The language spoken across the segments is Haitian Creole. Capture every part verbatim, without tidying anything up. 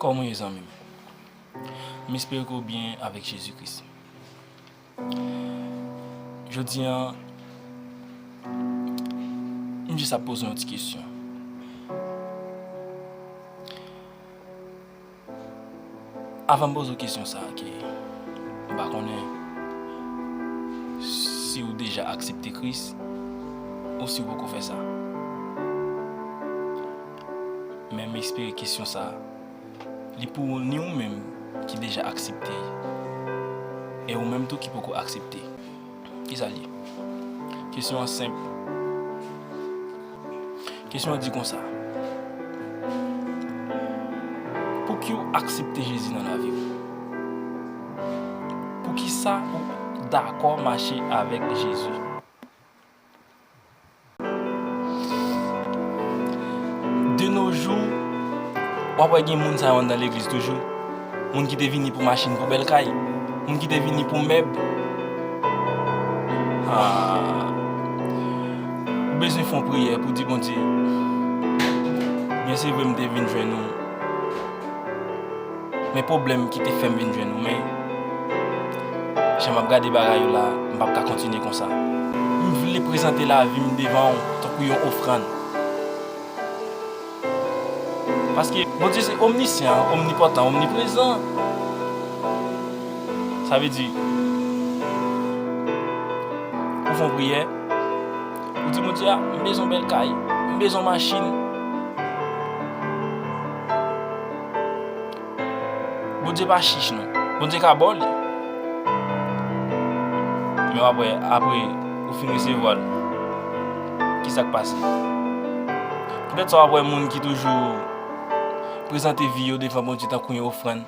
Kòman w ye, zanmi m? M espere ke w byen avèk Jezi Kris. Jodi a, m jis ap poze w yon ti kesyon. Avan m poze w kesyon sa a, ke m pa konnen si w deja aksepte Kris ou si w poko fè sa. Men m espere kesyon sa a, li pou ni ou menm ki deja aksepte, e ou menm tou ki poko aksepte. Kisa l ye? Kesyon an senp. Kesyon an di konsa, pouki w aksepte Jezi nan lavi w? Poukisa ou dakò mache avèk Jezi? De nos jours, w ap wè gen moun sa yo anndan legliz toujou. Moun ki te vini pou machin, pou bèl kay. Moun ki te vini pou mèb. Ah. Ou bezwen fè yon priyè pou di Bondye, byen se vre m te vin jwenn ou. Men pwoblèm ki te fè m vin jwenn ou, men jan m ap gade bagay yo la, m p ap ka kontinye konsa. M vle prezante lavi m devan w tankou yon ofrann. Paske Bondye se omnisyan, omnipòtan, omniprezan. Sa vle di, ou fè yon priyè, ou di Bondye, a, m bezwen yon bèl kay, m bezwen yon machin. Bondye pa chich non. Bondye ka ba w li. Men w ap wè, apre ou fin resevwa l, kisa k pase? Poutèt sa w ap wè moun ki toujou prezante vi yo devan Bondye tankou yon ofrann,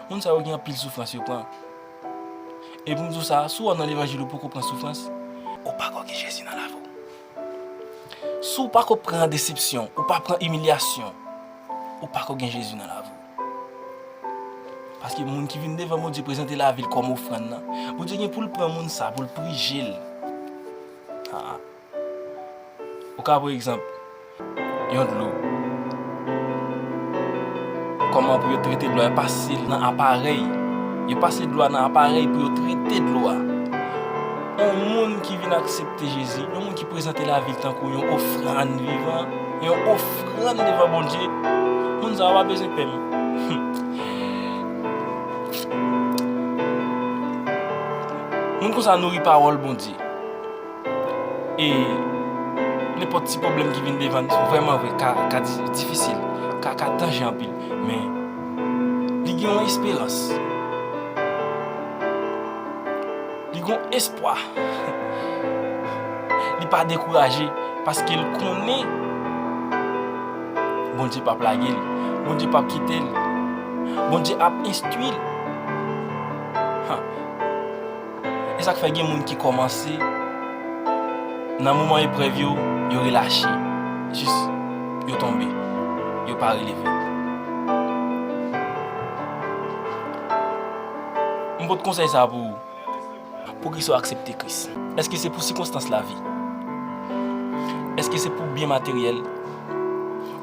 moun sa yo gen anpil soufrans yo pran. E pou m di w sa, si w nan levanjil ou poko pran soufrans, ou pako gen Jezi nan lavi w. Si w pako pran desepsyon, ou pa pran imilyasyon, ou pako gen Jezi nan lavi w. Paske moun ki vin devan Bondye prezante lavi l kòm ofrann nan, Bondye gen pou l pran moun sa, pou l prije l. Ah. Ou ka pran egzanp, yon dlo. Kòman pou yo trete dlo a? Yo pase l nan aparèy. Yo pase dlo a nan aparèy pou yo trete dlo a. Yon moun ki vin aksepte Jezi, yon moun ki prezante lavi l tankou yon ofrann vivan, yon ofrann devan Bondye, moun sa a pa bezwen pè m. Moun konsa nouri pawòl Bondye. E nenpòt ti pwoblèm ki vin devan n, vrèman vre, ka, ka di-, difisil, ka, ka danje anpil. Men, li gen yon esperans. Li gen yon espwa. Li pa dekouraje paske l konnen Bondye p ap lage l. Bondye p ap kite l. Bondye ap enstwi l. Ha. E sa k fè gen moun ki kòmanse, nan moman eprèv yo, yo relache. Jis, yo tonbe. Yo pa releve. M pot konsèy sa pou ou. Poukisa w aksepte Kris? Èske se pou sikonstans lavi? Èske se pou byen materyèl?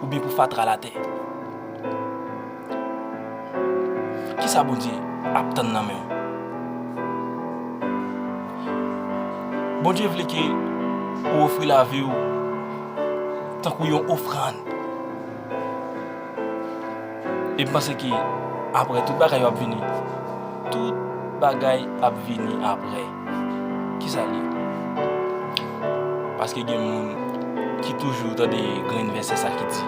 Oubyen pou fatra latè? Kisa Bondye ap tann nan men w? Bondye vle ke ou ofri lavi w tankou yon ofrann. E m panse ke apre, tout bagay yo ap vini. Tout bagay ap vini apre. Kisa l ye? Paske gen moun ki toujou tande grenn vèsè sa ki di,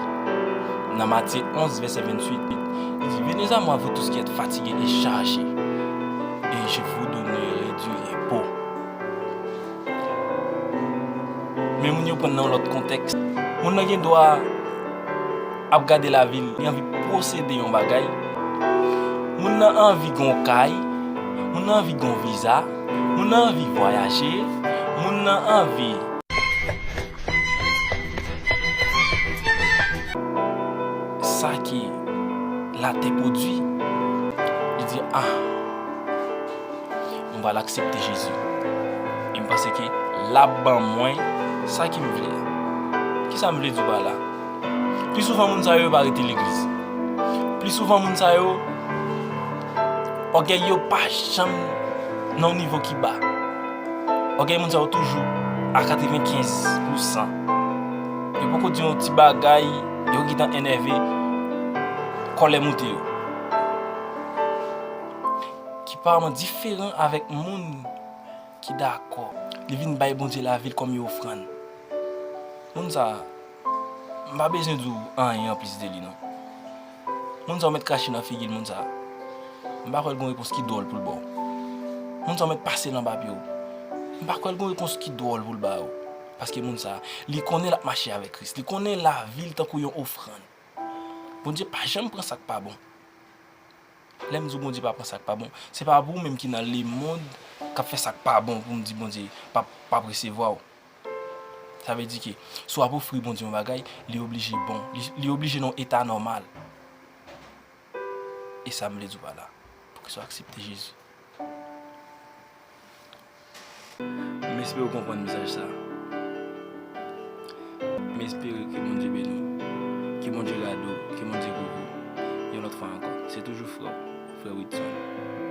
nan Matye onz, vèsè venntuit, li di, venez à moi, vous tous qui êtes fatigués et chargés, et je vous donnerai du repos. Men moun yo pran nan yon lòt kontèks. Moun nan gen dwa ap gade lavi l, li anvi posede yon bagay. Moun nan anvi gen yon kay, moun nan anvi gen yon viza, moun nan anvi vwayaje, moun nan anvi sa ke latè pwodui. Li di, ah, mwen pral aksepte Jezi. E m panse ke l ap ban mwen sa ke m vle a. Kisa m vle di w pa la? Pi souvan, moun sa yo, yo pa rete legliz. Pi Souvan moun sa yo, ògèy yo pa janm nan yon nivo ki ba. Ògèy moun sa yo toujou a katrevenkenz pousan. Yo poko di yon ti bagay, yo gentan enève, kòlè moute yo. Ki parèman diferan avèk moun ki dakò. Li vin bay Bondye lavi l kòm yon ofrann. Moun sa a, m pa bezwen di w anyen anplis de li non. Moun sa a, ou mèt krache nan figi l, moun sa a. M pa kwè l gon repons ki dwòl pou l ba w. Moun sa a, ou mèt pase l anba pye w. M pa kwè l gon repons ki dwòl pou l ba w. Paske moun sa a, li konnen l ap mache avèk Kris. Li konnen lavi l tankou yon ofrann. Bondye pa janm pran sa k pa bon. Lè m di w Bondye pa pran sa k pa bon, se pa pou ou menm ki nan lemonn k ap fè sa k pa bon pou m di Bondye p ap, p ap resevwa w. Sa vle di ke si w ap ofri Bondye yon bagay, li oblije bon. Li, li oblije nan yon eta nòmal. E sa m vle di w pa la. Pou ke w aksepte Jezi. M espere w konprann mesaj sa. M espere ke Bondye beni w. Ke Bondye gade w. Ke Bondye kouvri w. Yon lòt fwa ankò, se toujou frè w, frè Whitson.